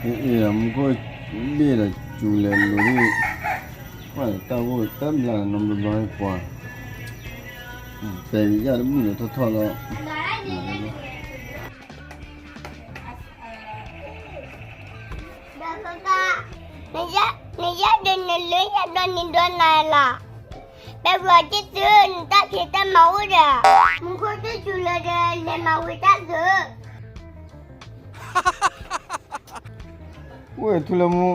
အ့ၣ် မူခိၣ်ဘ့ၣ်ဒီးစူၤလဲၤလိၤဒ်, ကွၢ်တၢ်ဂိၢ်တဘျီနီတဘျီပှၤ, ပဲယၢ်တဘူၣ်လၢထီၣ်ထီၣ်လီၤ. ဒီးပၢ်ပၢ်, နယဲၢ်ဒီးနလၢယဲၢ်ဒီးနဒိးနၤလီၤ. ပဲပှၤတ့ၢ်သုနတၢ်ဖံးတၢ်မၤအိၣ်ဒီး, မူခိၣ်တ့ၢ်စူၤလၢဒီးလဲၤမၤဝံၤတၢ်သုး. ဝဲၢ်ထူလၢမူ,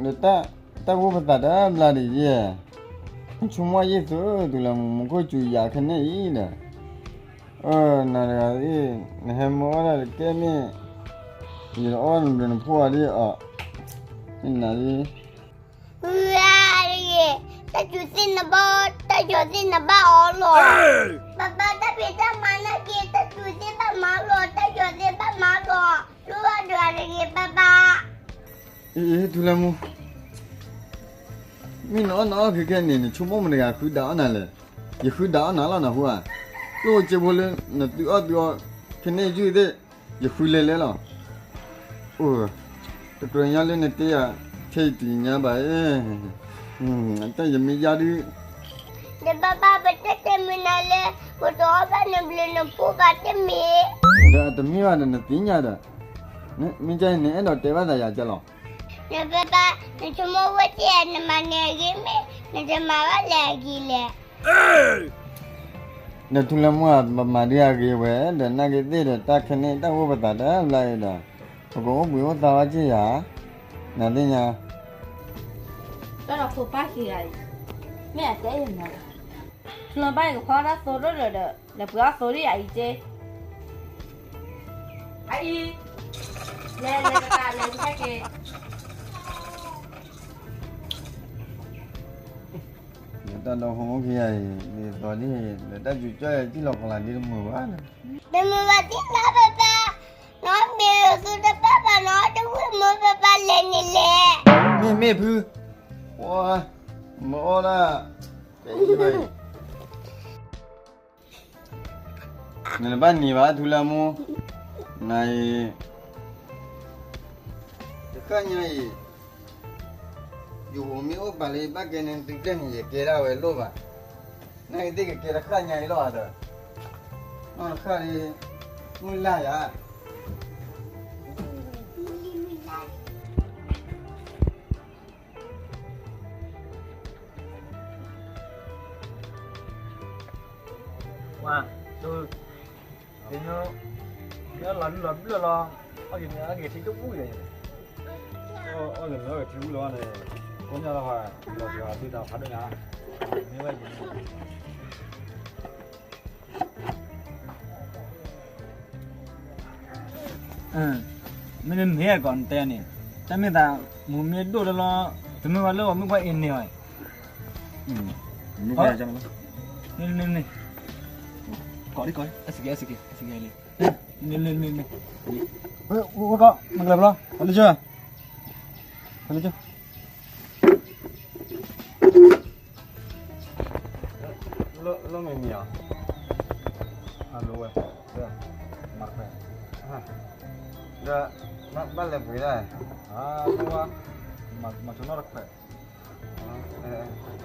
နတၢ်ဂိၢ်ပသးတဘျီဒ်ယဲၢ်, ဆိကမိၣ်ယဲၢ်သုးထူလၢမူ မူခိၣ်စူၤယၤခဲန့ၣ်အံၤဒီး, အၢ နၤတဂၤအံၤ, နဟဲမၤအီၣ်ဒၣ်တကဲမ့ၢ်, ယအီၣ်နဘျုးနဖှိၣ်အီၤဒ်အီၤ, မ့ၢ်နၤဒ် အၢ တဂ့ၤ, တၢ်စူၤသ့ၣ်နဘၣ်, တၢ်စူၤသ့ၣ်နဘၣ်အီၣ်လီၤ. ပၢ်ပၢ် တၢ်ဖံးတၢ်မၤနာ်က့ တၢ်စူၤသ့ၣ်ဘၣ်မၤလီၤ, တၢ်စူၤသ့ၣ်ဘၣ်မၤလီၤ, လိၣ်ဘၣ်ဒွးတဂ့ၤ ပၢ်ပၢ်. အ့ၣ် ထူလၢမူ, မ့ၢ်နအီၣ်နအီၣ်က့ၤခဲန့ၣ် နဆိကမိၣ်မတၤတဂၤဃုဒၣ်အီၣ်နၤလဲၣ်. ယဃုဒၣ်အီၣ်နၤလီၤနဟူဧါ, လိၣ်က့ဖိလၢနသုးအီၣ်သုးအီခဲန့ၣ်ယုၢ်သ့ၣ်, ယဃုလဲၤလဲၤလီၤ. အိၣ်, တကြၢးညါလၢနတဲယၤ, ထဲယတညါဘၣ်, တၢ်ယမ့ၢ်ယါဒုး, ဒီးပၢ်ပၢ် ပတတဲမုာ်နၤလၢ, ပတအီၣ်ဘၣ်နဘျုးနဖှိၣ်ဘၣ်တမ့ၢ်, ဒီးတမ့ၢ်ဘၣ်ဒီးနသ့ၣ်ညါဒီး, မ့ၢ်ကဲန့ၣ်နအဲၣ်ဒိးတဲဘၣ်သးယၤကဲလီၤ. ဒီးပၢ်ပၢ် နဆိကမိၣ်ဝဲကဲ နမၤန့ၢ်အဂ့ၤမ့ၢ်, နတမၤဘၣ်လဲၣ်အဂ့ၤလဲၣ်. ဒီးထူလၢမူဧၢ, ပမၤဒုးအဂ့ၤဝဲ, ဒီးနာ်က့သ့ၣ်ဒီးတၢ်ခဲန့ၣ်တၢ်ဂိၢ်ပသးတဘျီအံၤဒီး, ပကအိၣ်ဘှံးအိၣ်သါဝဲက့ၢ်ယၤ, နသ့ၣ်ညါ, တၢ်ဒီးဖိပၢ်ခံဂၤအံၤ, မ့ၢ်အတဲအံၤမး, ထူလၢမူဘၣ်အံၤကဖီတၢ်သိဒိၣ်ဒီး, လဲၤပှ့ၤအီၣ်သိဒ်အံၤက့ၢ်, အအံၤ, လဲၤလဲၤတၢ် လဲၤဟဲက့ၤ နတၢ်ဒီးဟိခံဂၤအံၤ, ဒ်သိးဒ်, နတၢ်စူၤကၠီယၤတံၢ်လီၤကလးဒ်တမုာ်ဘၣ်, တမုာ်ဘၣ်တံၢ်လီၤပၢ်ပၢ်, နီၢ်မ့ၢ်သုတပၢ်ဘၣ်နီၢ် တဝံၣ်မ့ၢ်ပၢ်ပၢ်လဲၤန့ၣ်လဲၣ်. မ့ၢ်မ့ၢ်ဖု, မ့ၢ်အီၣ်ဒၣ်, နတဘၣ်န့ၢ်ဘၣ်ထူလၢမူ, နအံၤ, တဃၣ်ညါအံၤ, ယဟိမ့ၢ်အိၣ်ပာ်လၢယဘၣ်ကဲန့ၣ်သုကျဲန့ၣ် ယကဲဒၣ်ဝဲလိၣ်ဘၣ်, နကသ့ၣ်ကကဲတဃၣ်ညါအံၤလီၤဒီး, နီၢ်တဃၣ်လံ, မုၢ်လၢ်ယၤ ဝါ, ဒ်, ဒ်, လီၤဘျၢၣ်လီၤဘျၢၣ်လီၤ, အဂ့ၤထံတဘူၣ်ယၤ, အဂ့ၤမ့ၢ်အဂ့ၤထံဘူၣ်လီၤန့ၣ်, ကိးညါလီၤဟါ, လီၤစှၤဒ်တၢ်ဖးဒိၣ်ညါ, မ့ၢ်ဝဲယံၤ မ့ၢ်နမ့ၢ်အကီးနတဲန့ၣ်, တၢ်မ့ၢ်သး, မူမ့ၢ်ဒိၣ်လၢလီၤ, တမ့ၢ်ဝဲလၢအီၤမ့ၢ်ကွၢ်အ့ၣ်န့ၢ်အီၤ, မ့ၢ်ကွၢ်, မ့ၢ်, ကိးဒံကိးဒံ, အစကဲ, အစကဲ, အစကဲလံ, မ့ၢ်, မ့ၢ်, မ့ၢ်, ဝဲကီး, မ့ၢ်ကလဲၤဘျီ, ပှၤလၢကၢ ပှၤလၢကၢ လၢမ့ၢ်မ့ၢ်ဧါ, အလိၤဝဲ, မၤခွဲး, ဒီး, ဘၣ်လဲၤပှ့ၤဒၣ်, မၤဆိနီၣ်တခွဲး,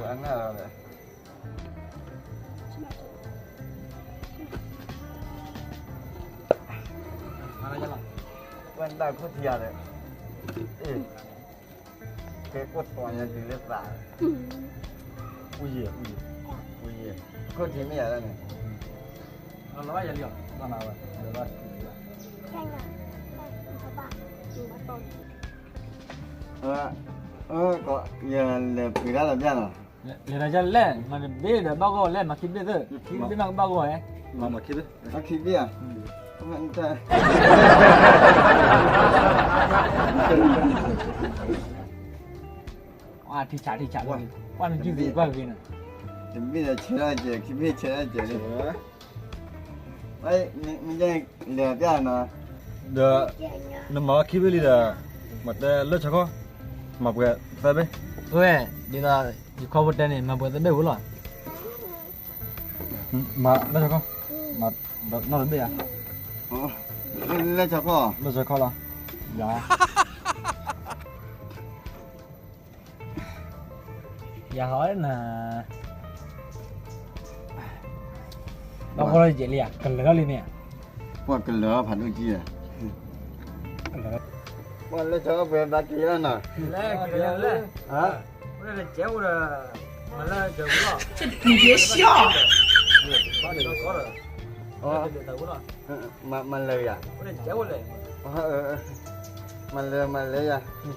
အနၢ်ဒီး, ဝဲဒၣ်ခိၣ်ထံယၤဒီး, အ့ၣ် ကဲကိၣ်တီညါတုၤလၢသး, အူယံာ်, အူယံာ်, အူယံာ်, ခိၣ်ထံမ့ၢ်ယၤလၢန့ၣ်, လီၤဘၣ်ယၤလံ, ဘၣ်နၤဝဲ, လီၤဘၣ်, ယလဲၤပှ့ၤဒၣ်လီၤဘၣ်နီၤ, လဲၤဒၣ်ယၤလဲၣ်, မၤတဘ့ၣ်ဒီးဘၣ်ဂီၢ်လဲၣ်, မၤခံဘ့ၣ်သ့ၣ်, ခံဘ့ၣ်မးကဘၣ်ဂီၢ်ဧဲ, မၤခံဘ့ၣ်, ခံဘ့ၣ်ဧါ, ထံဆး, ထံဆး, ကွၢ်နစုသ့ၣ်ကွၢ်က့ၤန့ၣ်, တဘ့ၣ်ဒီးဆဲးဒၣ်ကဲး, ခံဘ့ၣ်ဆဲးဒၣ်ကဲးလံ, မ့ၢ်လဲၤပျၢ်နီၤ, ဒီး, နမၤဝဲခံဘ့ၣ်လံဒီး, မၤတဲလၢဆီခီ, မၤပှဲၤသၢဘ့ၣ်, ဝဲ, ဒ်သိး, ယခီဖိတဲန့ၣ် မၤပှဲၤသၢဘ့ၣ်ဝဲလီၤ, မၤလၢဆီခီ, မၤ, နီၢ်တဘ့ၣ်ဧါ, လၢဆီခီ, လၢဆီခီလီၤ, ယၤ ယၤဟီနၤ, ဘၣ်ဃီလီၤယဲၢ်လံဧါ, ကလၢာ်လီၤလံမ့ၢ်ဧါ, ပှၤကလၢာ်လီၤဖးဒိၣ်ကံၢ်ဧါ, ပှၤလၢဆီပှဲၤဘၣ်က့ၤလီၤနီၤ, လၢကလၢာ်လၢ, ဟါ, အိၣ်ဒီးကဲအိၣ်ဒီး, မၤလၢကဝံၤလီၤ, မၤလၢယၤ, မၤလၢ မၤလၢယၤ. အီၣ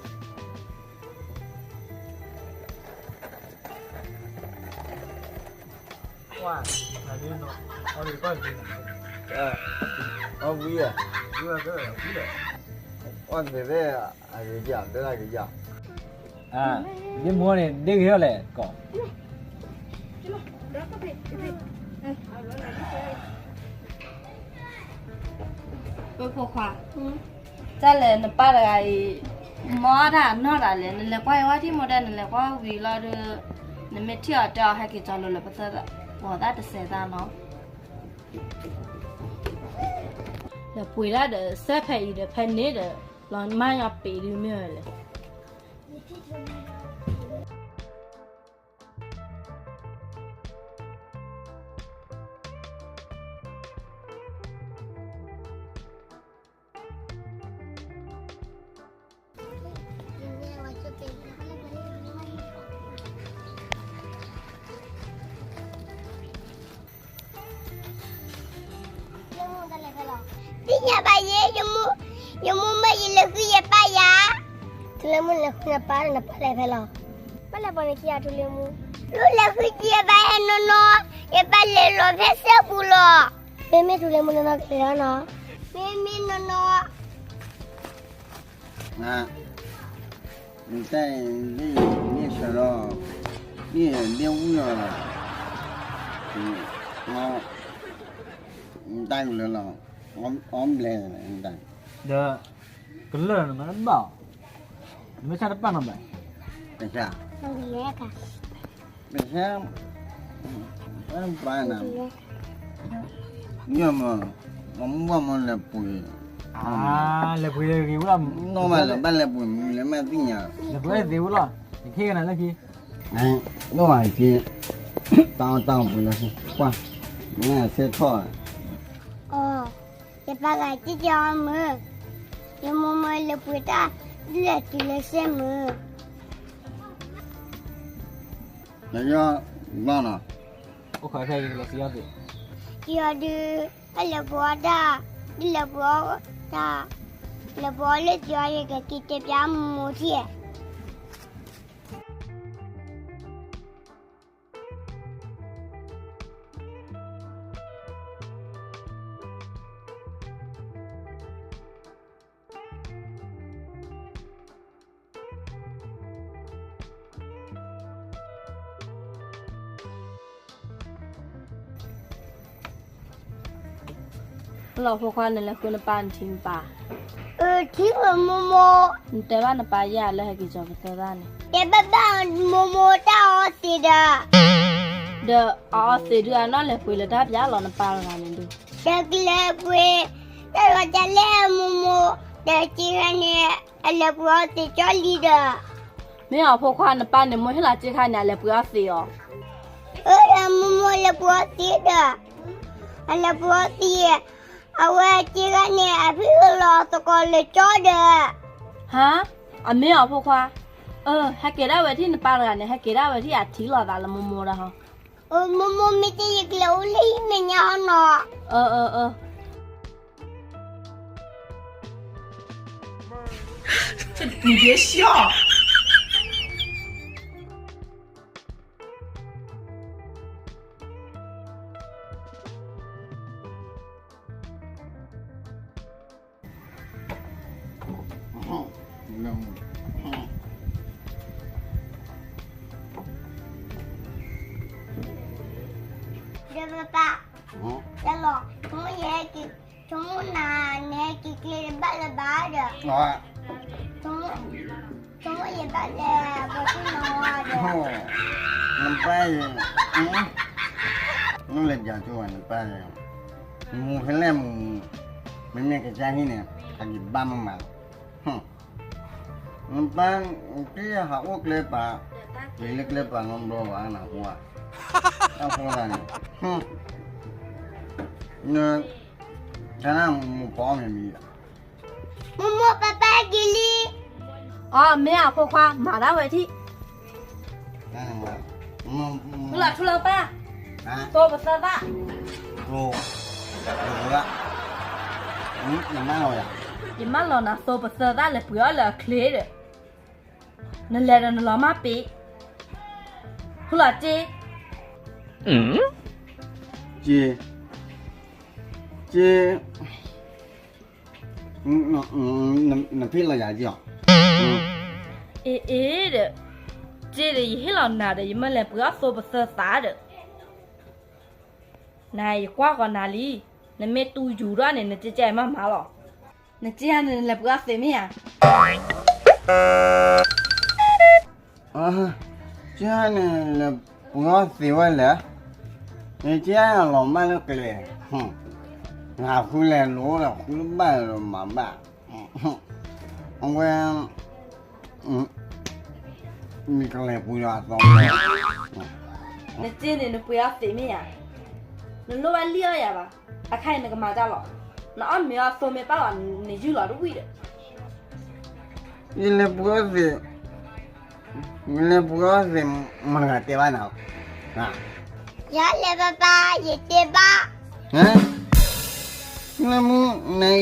်ဝံၤဧါ, အီၣ်သ့ၣ်သ့ၣ်, အဂ့ၤယၤ, ဒၢလၢအဂ့ၤယၤ, ဒ့မူန့ၣ် ဒ့ဂ့ၤထီၣ်လဲၣ်ကီး, ပဖိခွါ, တၢ်လဲၣ်နပၢ်တဂၤအံၤ, မၤတၢ်နီၢ်တၢ်လဲၣ်, နလဲၤကွၢ်အဝဲထံၣ်မိၢ်ဒဲး နလဲၤကွၢ်ဝံၤလီၤဒီး, နမ့ၢ်ထံၣ်အီၤတဲအီၤဟဲက့ၤကၠီလိၤလၢပသၢသၢ, ပှၤသၣ်တစဲးသၣ်နီၤ, လဲၤပှ့ၤတၢ်ဒီးစဲးဖဲအံၤဒီးဖဲန့ၣ်ဒီး, လီၤမၢ်ညီပ့ၤဒုးမ့ၢ်ဝဲလဲၣ်. သ့ၣ်ညါဘၣ်ယဲ, ယမိၢ်မၢယလဲၤဃုယပၢ်ယၤ, ထူလ့မူလဲၤဃုနပၢ်ဒီးနပၢ်လဲၤဖဲလဲၣ်, ပၢ်လဲၤပိာ်နခံဂၤထူလ့မူ, ထူလဲၤဃုယပၢ်ဟဲနီၢ်နီၢ်, ယပၢ်လဲၤလီၤဖဲစဲပူၤလီၤ. မ့မ့ၢ်ထူလ့မူနီၢ်နီၢ်ကလဲၤလီၤနီၤ, မ့မ့ၢ်နီၢ်နီၢ် နတၢ်အံၤ လၢယမ့ၢ်ဆၢလီၤ, မ့ၢ်ဒ့ဝံၣ်လီၤ, နတၢ်ကလၢလီၤ, အီၣ်ဘျဲၣ်, ဒီး ကလၢာ်နမ့ၢ်ဘၣ်အီၤ, နမ့ၢ်ဆၣ်တပၣ်နီၤဘၣ်, ပဆၣ်, ပဆၣ်, ပၢ်နၤ, မ့ၢ်မ့ၢ်, မ့ၢ်မ့ၢ်လဲၤပှ့ၤ, လဲၤပှ့ၤဂ့ၤဝဲလီၤ, နီၢ်မးလဲၤဘၣ်လဲၤပှ့ၤမနုၤလဲၣ်မ့ၢ်သ့ၣ်ညါ, လဲၤပှ့ၤသ့ဝဲလီၤ, ယခ့ကနၤလၢခံ နီၢ်မးက့, တၢ်အီၣ်တၢ်အီပှ့ၤလၢခံ, ကွၢ်, မ့ၢ်ဆဲထီၣ်, အီ, ယပၢ်ဂၤက့ၤက့ၤအီၤမုၢ်, ယမိၢ်မၢလဲၤပှ့ၤတၢ်, ဒ်လဲၣ်တုၤလၢစဲမုၢ် လၢယီၢ်ဘျီနီၤ, အိၣ်ခိးဖဲယကလဲၤစံးအီၤသ့ၣ်, စံးအီၤဒုး, အလဲၤပှ့ၤအီၣ်တၢ်, ဒ်လဲၤပှ့ၤအီၣ်တၢ်, လဲၤပှ့ၤအီၣ်လၢစံးအီၤ ယကက့ၤတဲပျါမိၢ်ထံၣ် လီၤဖိခွါ နလဲၤဃုနပၢ်နထံၣ်နပၢ်, အၢ ထံၣ်ဝဲမိၢ်မိၢ်, နတဲဘၣ်နပၢ်ယၤလၢဟဲက့ၤကၠီၤပသၢသၣ်န့ၣ်, တဲဘၣ်ဘၣ်မိၢ်မိၢ်တၢ်အီသံးဒီး, ဒီးအအီသံးဒုးအနီၢ်လဲၤပှ့ၤလၢတၢ်ပျၢ်လီၤနပၢ်တဂၤန့ၣ်ဒုး, ဒီးကလဲၤပှ့ၤ, တၢ်လီၤတၢ်လဲၢ်မိၢ်မိၢ်, ဒီးစ့ခါန့ၣ်, အလဲၤပှ့ၤအီသံးကၠီလံဒီး, မ့ၢ်အီၤဖိခွါ နပၢ်န့ၣ် မိၢ်ဟ့ၣ်လီၤစ့ခါန့ၣ် အလဲၤပှ့ၤအီသံးအီၤ, အၢ ဒီးမိၢ်မိၢ်လဲၤပှ့ၤအီသံးဒီး, အလဲၤပှ့ၤအီသံး, အဝဲစ့ခါန့ၣ် အဖံးအလီၤသကိးလၢကၠီဒီး, ဟါ, အမ့ၢ်အီၤဖိခွါ, အၢ ဟဲက့ၤဒၣ်ဝဲထံၣ်နပၢ်တဂၤန့ၣ် ဟဲက့ၤဒၣ်ဝဲထံၣ်အထံလီၤသးလၢမိၢ်မိၢ်ဒၣ်ဟီ, အၢ မိၢ်မိၢ်မ့ၢ်တ့ၢ်ယကလဲၤအိၣ်လၢဟံၣ်မဲာ်ညါဟီနီၤ, အၢ အၢ အၢ ဒီးပပၢ်, တလီၤ, ဆိကမိၣ်ယဟဲက့ၤ, ဆိကမိၣ်နၤန့ၣ်ဟဲက့ၤကျဲတဘၣ်လၢၤဘၣ်ဒီး, ဆိကမိၣ်ယဘၣ်လဲၤပှၤဆ့ၣ်နီၤဝဲဒီး, နပၢ်အံၤ, နလဲၤပျးကၠိဝဲနပၢ်အံၤ, မူၤဖဲလဲၣ်မူၤ, မ့မ့ၢ်ကစၢ်ဟံၣ်န့ၣ် ဟဲက့ၤဘၣ်မးမးလီၤ, နပၢ်, တ့ၢ်ဟးအိၣ်ကျဲပာ်, လၢကျဲပာ်နီတဘျီဘၣ်နၤဖိဧါ, အဖိသၣ်န့ၣ်, တၢ်နၢ်မိၢ်ပှၢ်မ့ၢ်မံၤ, မိၢ်မိၢ်ပၢ်ပၢ်က့ၤလံ, အီ မ့ၢ်အဖိခွါ မၤတၢ်ဝဲထံၣ်, လီၤထူလီၤပၢ်, သိပသၢသၣ်, ယမၢလီၤနၤသိပသၢသၣ်လဲၤပှ့ၤအီၣ်လၢအချ့ဒီး, နလဲၤဒီးနလီၤမၢ်ပ့ၤ, ဟူလီၤစ့, စ့, စ့, နဖ့ၣ်လီၤယၤက့ၤအီၤ, အ့အ့ဒီး, စ့ဒီးယဟ့ၣ်လီၤနၤဒီး ယမၢလဲၤပှ့ၤအီၣ်သိပသၢသၣ်ဒီး, နၤယကွၢ်ဃီၤနၤလံ, နမ့ၢ်တူၢ်ယူၤထီၣ်န့ၣ် နကဲကဲမၤမၤလီၤ, နကဲန့ၣ်နလဲၤပှ့ၤအီၣ်သ့မ့ၢ်ဧါ ကန့ၣ်လဲၤပှ့ၤအီၣ်သ့ဝဲလဲၣ်, ယကလီၤမၢ်လၢကျဲ, နဃုလဲၤလိၤလီၤ ဃုဘၣ်လီၤမၤဘၣ်, အဝဲ, မ့ၢ်ကလဲၤပှ့ၤအီၣ်သ့, နစ့န့ၣ်နပှ့ၤအီၣ်သ့မ့ၢ်ဧါ, နလိၣ်ဘၣ်လံၣ်အီၣ်ယၤဘၣ်, အခါအံၤနကမၤတၢ်လီၤ, နအီၣ်မ့ၤအီၣ်သိမ့ၢ်ပာ်လီၤ, နယူၢ်လီၤတဝံၣ်ဒီး ယလဲၤပှ့ၤအီၣ်သ့, ယလဲၤပှ့ၤအီၣ်သ့, မတၤဂၤတဲဘၣ်နၤ, ယလဲၤပၢ်ပၢ် ယတဲဘၣ်, နမူနအံၤ,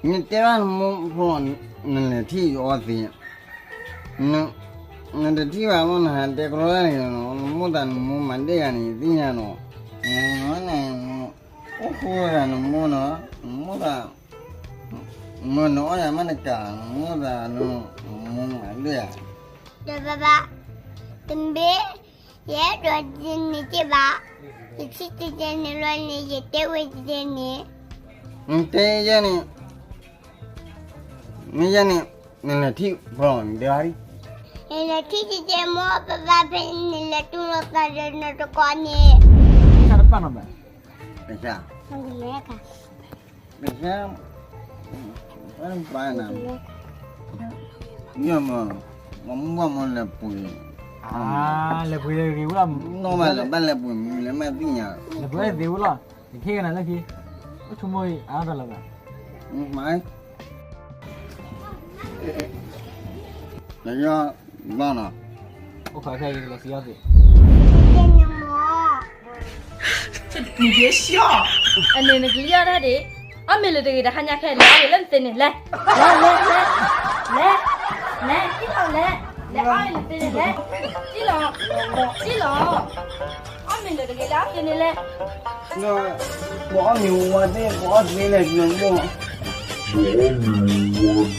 နတဲဘၣ်နမိၢ်ဖိ, နလဲၤထံၣ်ယအီၣ်သ့, နတထံၣ်ဘၣ်လီၤ နဟးတဲကရီတၢ်န့ၣ်, နမိၢ်သးနမိၢ်မၤဒ့ၣ်ယၤန့ၣ် ယသ့ၣ်ညါနီၤ, န, အိၣ်ဃူသးနမိၢ်နီၤ, နမိၢ်သး, မ့ၢ်နအီၣ်ယၤမ့ၢ်တကး, နမိၢ်သးန, နမိၢ်မၤဒ့ၣ်ယၤ, ဒီးဘၣ်ဘၣ်, တမ့ၢ်, ယအဲၣ်ဒိးန့ၣ်က့ဘၣ်, ယထံၣ်တဲတဲန့ၣ်လီၤန့ၣ် ယတဲဝဲတဲတဲန့ၣ်, နတဲယဲန့ၣ် မ့ၢ်ယဲန့ၣ်, နလဲၤထံၣ်ဖီလီၤ နတဲဘၣ်လံ, နလဲၤထံၣ်ကကဲမိၢ်ပၢ်ပၢ်ဖဲန့ၣ် နလဲၤတူၢ်လိာ်သးဒီးနတကီန့ၣ်, တပၣ်နီၤဘၣ်, ပစၢ်, ပစၢ်, ပၢ်နၤ, ယမ, မ့ၢ်ဘၣ်မ့ၢ်လဲၤပှ့ၤ, လဲၤပှ့ၤဂ့ၤဝဲလီၤ, နီၢ်ဘၣ်လဲၤဘၣ်လဲၤပှ့ၤမ့ၢ်လဲၤမ့ၢ်သ့ၣ်ညါ, လဲၤပှ့ၤသ့ဝဲလီၤ, ယကဟ့ၣ်ကနၤလၢခံ, အိၣ်ဆိကမိၣ်အါထီၣ်လၢၤဘၣ်, မ့ၢ်, လၢယီၢ်ဘၣ်နီၤ, အိၣ်ခိးခဲအံၤကလဲၤစံးအီၣ်သ့ၣ်, နကလံၣ်အီၣ်တၢ်ဒံး, အန့ၣ်နကလံၣ်အီၣ်တၢ်ဒံး, အီၣ်မ့ၤလၢတဂ့ၤတဟါညါခဲအံၤ လဲၤအီၣ်မ့ၤလၢနသ့န့ၣ် လဲၤ, လဲၤ, လဲၤ, လဲၤ, လဲၤ, စံၣ်လီၤလဲၤ, လဲၤအီၣ်မ့ၤလၢနသ့န့ၣ်လဲၤ, စံၣ်လီၤ, စံၣ်လီၤ, အီၣ်မ့ၤလၢတဂ့ၤလၢအသ့န့ၣ်လဲၤ, ပအီၣ်မ့ၤဝဲသ့ၣ် ပအီၣ်သ့လဲၣ် နမိၢ်, ပအီၣ်မ့ၤဝဲ